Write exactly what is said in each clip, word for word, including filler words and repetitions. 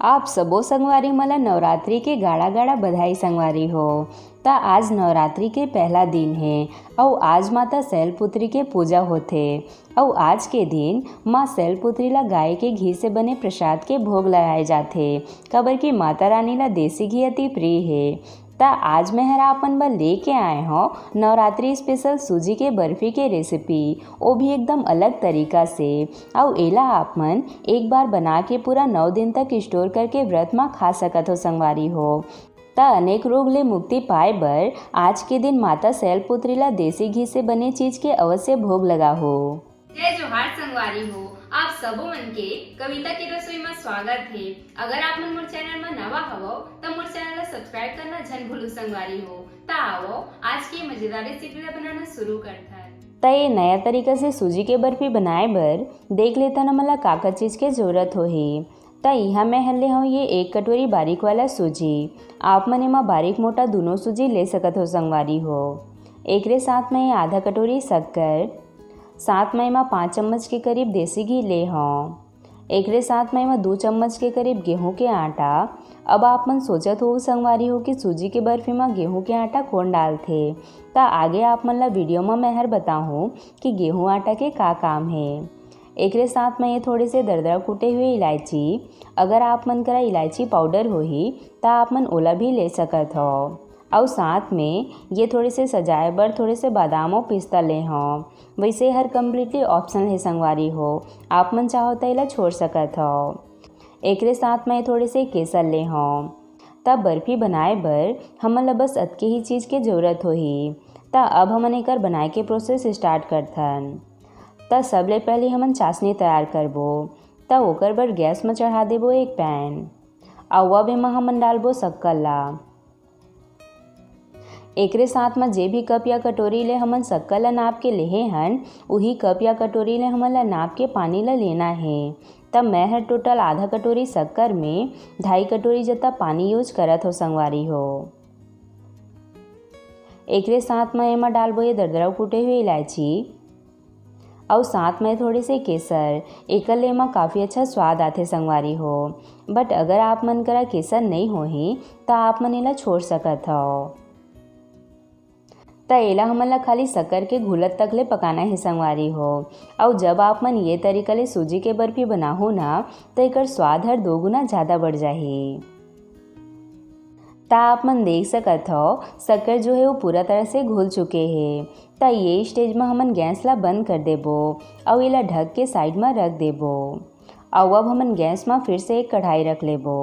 आप सबो संगवारी मन ला नवरात्रि के गाड़ा गाड़ा बधाई संगवारी हो। त आज नवरात्रि के पहला दिन हे अउ आज माता शैलपुत्री के पूजा होथे अउ आज के दिन माँ शैलपुत्री ला गाय के घी से बने प्रसाद के भोग लगाए जाथे, काबर कि माता रानी ला देसी घी अति प्रिय हे। त आज मैं हर आपन बर लेके आए हौं नवरात्रि स्पेशल सूजी के बर्फी के रेसिपी, वो भी एकदम अलग तरीका से। अउ एला आप मन एक बार बना के पूरा नौ दिन तक स्टोर करके व्रत म खा सकत हो संगवारी हो। त अनेक रोग ले मुक्ति पाए बर आज के दिन माता शैलपुत्री ला देसी घी से बने चीज के अवश्य भोग लगाहो। जय जोहार संगवारी हो, आप सबो मन के कविता के रसोई म स्वागत हे। अगर आप मन मोर चैनल म नवा हवव, त मोर चैनल ला सब्सक्राइब करना झन भूलू संगवारी हो। त आवव, आज के मजेदार रेसिपी ला बनाना शुरू करथन। त ये नया तरीका से सूजी के बर्फी बनाए बर देख लेथन हमन ला का का चीज के जरूरत होही। त इहाँ मैं हर ले हौं ये एक कटोरी बारीक वाला सूजी। आप मन एमा बारीक मोटा दूनों सूजी ले सकत हो संगवारी हो। एकरे साथ में ये आधा कटोरी शक्कर, साथ में एमा पाँच चम्मच के करीब देसी घी ले हौं। एकरे साथ में एमा दू चम्मच के करीब गेहूं के आटा। अब आप मन सोचत हो संगवारी हो कि सूजी के बर्फी म गेहूं के आटा कोन डालथे, त आगे आप मन ला वीडियो म मैं हर बताहूँ कि गेहूं आटा के का काम हे। एकरे साथ में ये थोड़े से दरदरा कूटे हुए इलायची, अगर आप मन करा इलायची पाउडर होही, त आप मन ओला भी ले सकत हो। अउ साथ में ये थोड़े से सजाए बर थोड़े से बादाम अउ पिस्ता ले हौं। वैसे हर कम्प्लीटली ऑप्शनल हे संगवारी हो, आप मन चाहो त एला छोड़ सकत हो। एकरे साथ में थोड़े से केसर ले हौं। त बर्फी बनाए बर हमन ला बस अतके ही चीज के जरूरत होही। त अब हमन एकर बनाए के प्रोसेस स्टार्ट करथन। त सबले पहले हमन चाशनी तैयार करबो। त ओकर बर गैस म चढ़ा देबो एक पैन। अउ अब एमा हमन डालबो शक्कर ला। एकरे साथ म जे भी कप या कटोरी ले हमन शक्कर ला नाप के लेहे हन, उही कप या कटोरी ले हमन ला नाप के पानी ला लेना हे। त मैं हर टोटल आधा कटोरी शक्कर में ढाई कटोरी जत्ता पानी यूज करत हो संगवारी हो। एकरे साथ म एमा डालबो ये दरदरा कूटे हुए इलायची, अउ साथ में थोड़े से केसर, एकर ले एमा काफ़ी अच्छा स्वाद आथे संगवारी हो। बट अगर आप मन करा केसर नइ होही, त आप मन एला छोड़ सकत हव। त एला हमन ला खाली शक्कर के घुलत तक ले पकाना हे संगवारी हो। अउ जब आप मन ये तरीका ले सूजी के बर्फी बनाहू ना, त एकर स्वाद हर दो गुना ज़्यादा बढ़ जाही। त आप मन देख सकत हव, शक्कर जो हे वो पूरा तरह से घुल चुके हे। त ये स्टेज म हमन गैस ला बंद कर देबो अउ एला ढक के साइड म रख देबो। अउ अब हमन गैस म फिर से एक कढ़ाई रख लेबो।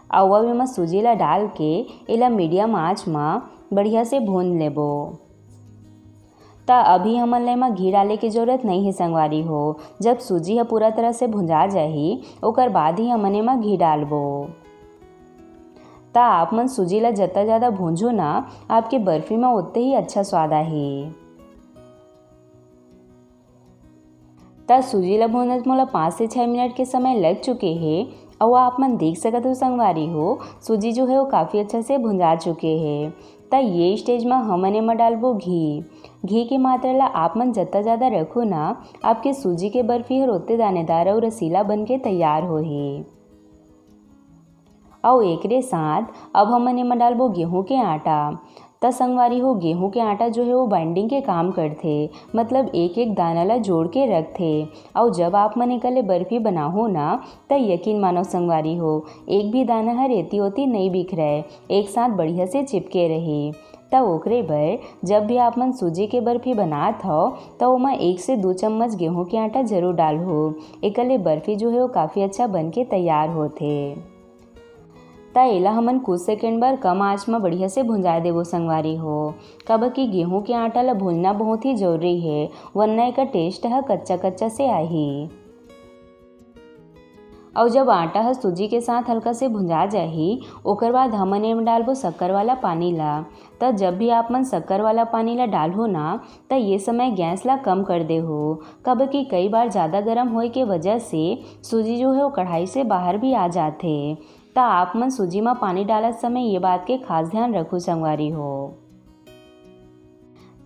अउ अब एमा सूजी ला डाल के एला मीडियम आंच म बढ़िया से भून लेबो। त अभी हमन ला एमा घी डाले के जरूरत नइ हे संगवारी हो। जब सूजी ह पूरा तरह से भुंजा जाही, ओकर बाद ही हमन एमा घी डालबो। त आप मन सूजी ला जत्ता ज़्यादा भूंजो ना, आपके बर्फी म ओतने ही अच्छा स्वाद आही। त सूजी ला भूंजत मोला पाँच से छः मिनट के समय लग चुके हे, अउ आप मन देख सकत हो संगवारी हो, सूजी जो हे वो काफ़ी अच्छा से भुंजा चुके हे। त ये स्टेज म हमन एमा डालबो घी। घी के मात्रा ला आप मन जत्ता ज़्यादा रखो ना, आपके सूजी के बर्फी हर ओतने दानेदार अउ रसीला बन के तैयार होही। अउ एकरे साथ अब हमन एमा डालबो गेहूं के आटा। त संगवारी हो, गेहूं के आटा जो हे वो बाइंडिंग के काम करथे, मतलब एक एक दाना ला जोड़ के रखथे। अउ जब आप मन एकर ले बर्फी बनाहो ना, त यकीन मानो संगवारी हो, एक भी दाना हर एती ओती नइ बिखरय, एक साथ बढ़िया से चिपके रही। त ओकरे बर जब भी आप मन सूजी के बर्फी बनात हव, त ओमा एक से दू चम्मच गेहूं के आटा जरूर डालहू। एकर ले बर्फी जो हे वो काफ़ी अच्छा बन के तैयार होथे। त एला हमन कुछ सेकंड बर कम आंच म बढ़िया से भुंजा देबो संगवारी हो, काबर कि गेहूं के आटा ल भूंजना बहुत ही जरूरी हे, वरना एकर टेस्ट ह कच्चा-कच्चा से आही। अउ जब आटा ह सूजी के साथ हल्का से भुंजा जाही, ओकर बाद हमन एम डालबो शक्कर वाला पानी ला। त जब भी आप मन शक्कर वाला पानी ला डालहू ना, त ये समय गैस ला कम कर देहू, काबर कि कई बार ज़्यादा गर्म होए के वजह से सूजी जो हे वो कढ़ाई से बाहर भी आ जाथे। त आप मन सूजी म पानी डालत समय ये बात के खास ध्यान रखू संगवारी हो।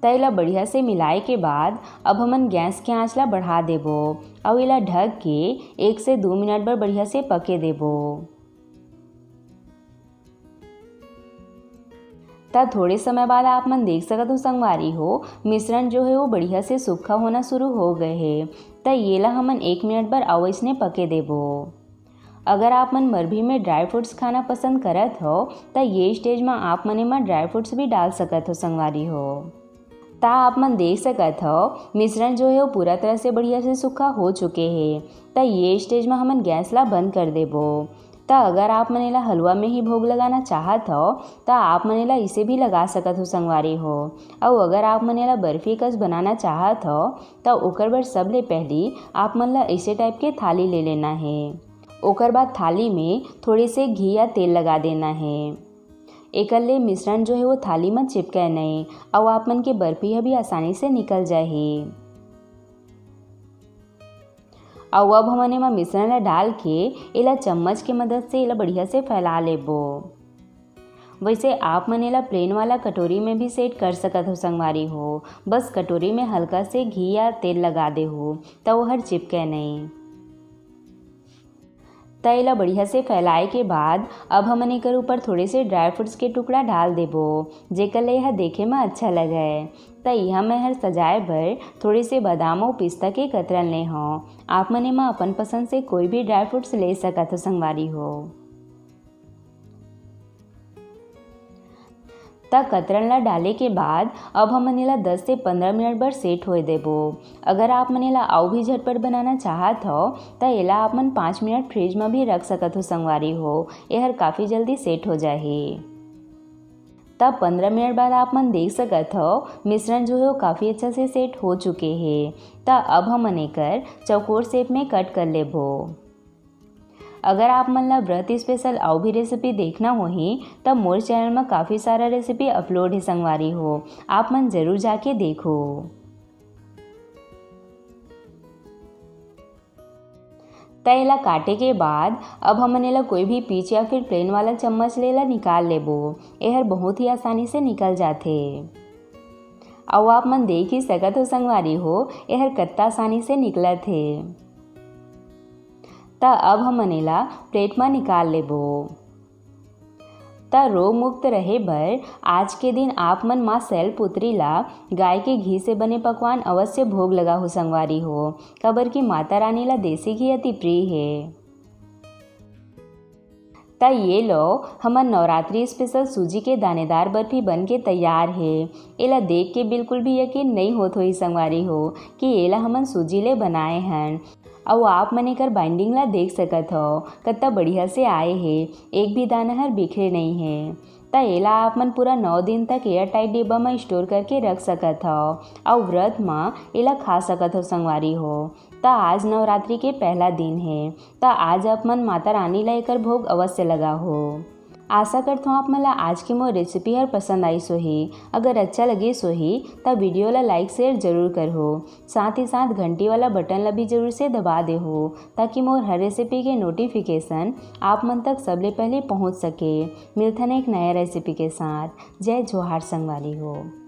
त एला बढ़िया से मिलाए के बाद अब हमन गैस के आंच ला बढ़ा देबो अउ एला ढक के एक से दू मिनट बर बढ़िया से पके देबो। त थोड़े समय बाद आप मन देख सकत हो संगवारी हो, मिश्रण जो हे वो बढ़िया से सूखा होना शुरू हो गए हे। त येला हमन एक मिनट बर अउ अइसने पके देबो। अगर आप मन मरभी में ड्राई फ्रूट्स खाना पसंद करत हो, त ये स्टेज में आप मन एमा ड्राई फ्रूट्स भी डाल सकत हो संगवारी हो। त आप मन देख सकत हो, मिश्रण जो हे वो पूरा तरह से बढ़िया से सूखा हो चुके हे। त ये स्टेज में हमन गैस ला बंद कर देबो। त अगर आप मन एला हलवा में ही भोग लगाना चाहत हो, त आप मन एला इसे भी लगा सकत हो संगवारी हो। अउ अगर आप मन एला बर्फी कस बनाना चाहत हो, त ओकर बर सबले पहली आप मन ला ऐसे टाइप के थाली ले लेना हे। ओकर बाद थाली में थोड़े से घी या तेल लगा देना हे। एकर ले मिश्रण जो हे वो थाली में चिपके नहीं, अउ आप मन के बर्फी ह भी आसानी से निकल जाही। अउ अब हमन एमा मिश्रण ला डाल के एला चम्मच के मदद से एला बढ़िया से फैला लेबो। वैसे आप मन एला प्लेन वाला कटोरी में भी सेट कर सकत हो संगवारी हो, बस कटोरी में हल्का से घी या तेल लगा दे हो, त ओहर चिपके नहीं। त एला बढ़िया से फैलाए के बाद अब हमन एकर ऊपर थोड़े से ड्राई फ्रूट्स के टुकड़ा डाल देबो, जेकर ले एह देखे में अच्छा लगे। त इहाँ मैं हर सजाए बर थोड़े से बादाम अउ पिस्ता के कतरन ले हव। आप मन एमा अपन पसंद से कोई भी ड्राई फ्रूट्स ले सकत हो संगवारी हो। त कतरन ला डाले के बाद अब हमन एला दस से पंद्रह मिनट बर सेट होए देबो। अगर आप मन एला अउ भी झटपट बनाना चाहत हव, त एला आप मन पाँच मिनट फ्रिज म भी रख सकत हो संगवारी हो, एहर काफ़ी जल्दी सेट हो जाही। त पंद्रह मिनट बाद आप मन देख सकत हव, मिश्रण जो हे वो काफ़ी अच्छा से सेट हो चुके हे। त अब हमन एकर चौकोर शेप में कट कर लेबो। अगर आप मन ला व्रत स्पेशल अउ भी रेसिपी देखना होही, त मोर चैनल म काफ़ी सारा रेसिपी अपलोड हे संगवारी हो, आप मन जरूर जाके देखो। त एला काटे के बाद अब हमन एला कोई भी पीच या फिर प्लेन वाला चम्मच ले एला निकाल लेबो। एहर बहुत ही आसानी से निकल जाथे। अउ आप मन देख ही सकत हो संगवारी हो, एहर कत्ता आसानी से निकलत हे। त अब हमन एला प्लेट म निकाल लेबो। त रोग मुक्त रहे बर आज के दिन आप मन माँ शैलपुत्री ला गाय के घी से बने पकवान अवश्य भोग लगाहू संगवारी हो, काबर कि माता रानी ला देसी घी अति प्रिय हे। त ये लो, हमर नवरात्रि स्पेशल सूजी के दानेदार बर्फी बन के तैयार हे। एला देख के बिल्कुल भी यकीन नइ होत होही संगवारी हो कि एला हमन सूजी ले बनाए हन। अउ आप मन एकर बाइंडिंग ला देख सकत हव, कत्ता बढ़िया से आए हे, एक भी दाना हर बिखरे नइ हे। त एला आप मन पूरा नौ दिन तक एयर टाइट डिब्बा म स्टोर करके रख सकत हव, अउ व्रत म एला खा सकत हव संगवारी हो। त आज नवरात्रि के पहला दिन हे, त आज आप मन माता रानी ला एकर भोग अवश्य लगाहू। आशा करथों आप मन ला आज के मोर रेसिपी हर पसंद आइस होही। अगर अच्छा लगिस होही, त वीडियो ला लाइक शेयर जरूर करहू। साथ ही साथ घंटी वाला बटन ला भी जरूर से दबा देहू, ताकि मोर हर रेसिपी के नोटिफिकेशन आप मन तक सबले पहले पहुंच सके। मिलथन एक नया रेसिपी के साथ। जय जोहार संगवारी हो।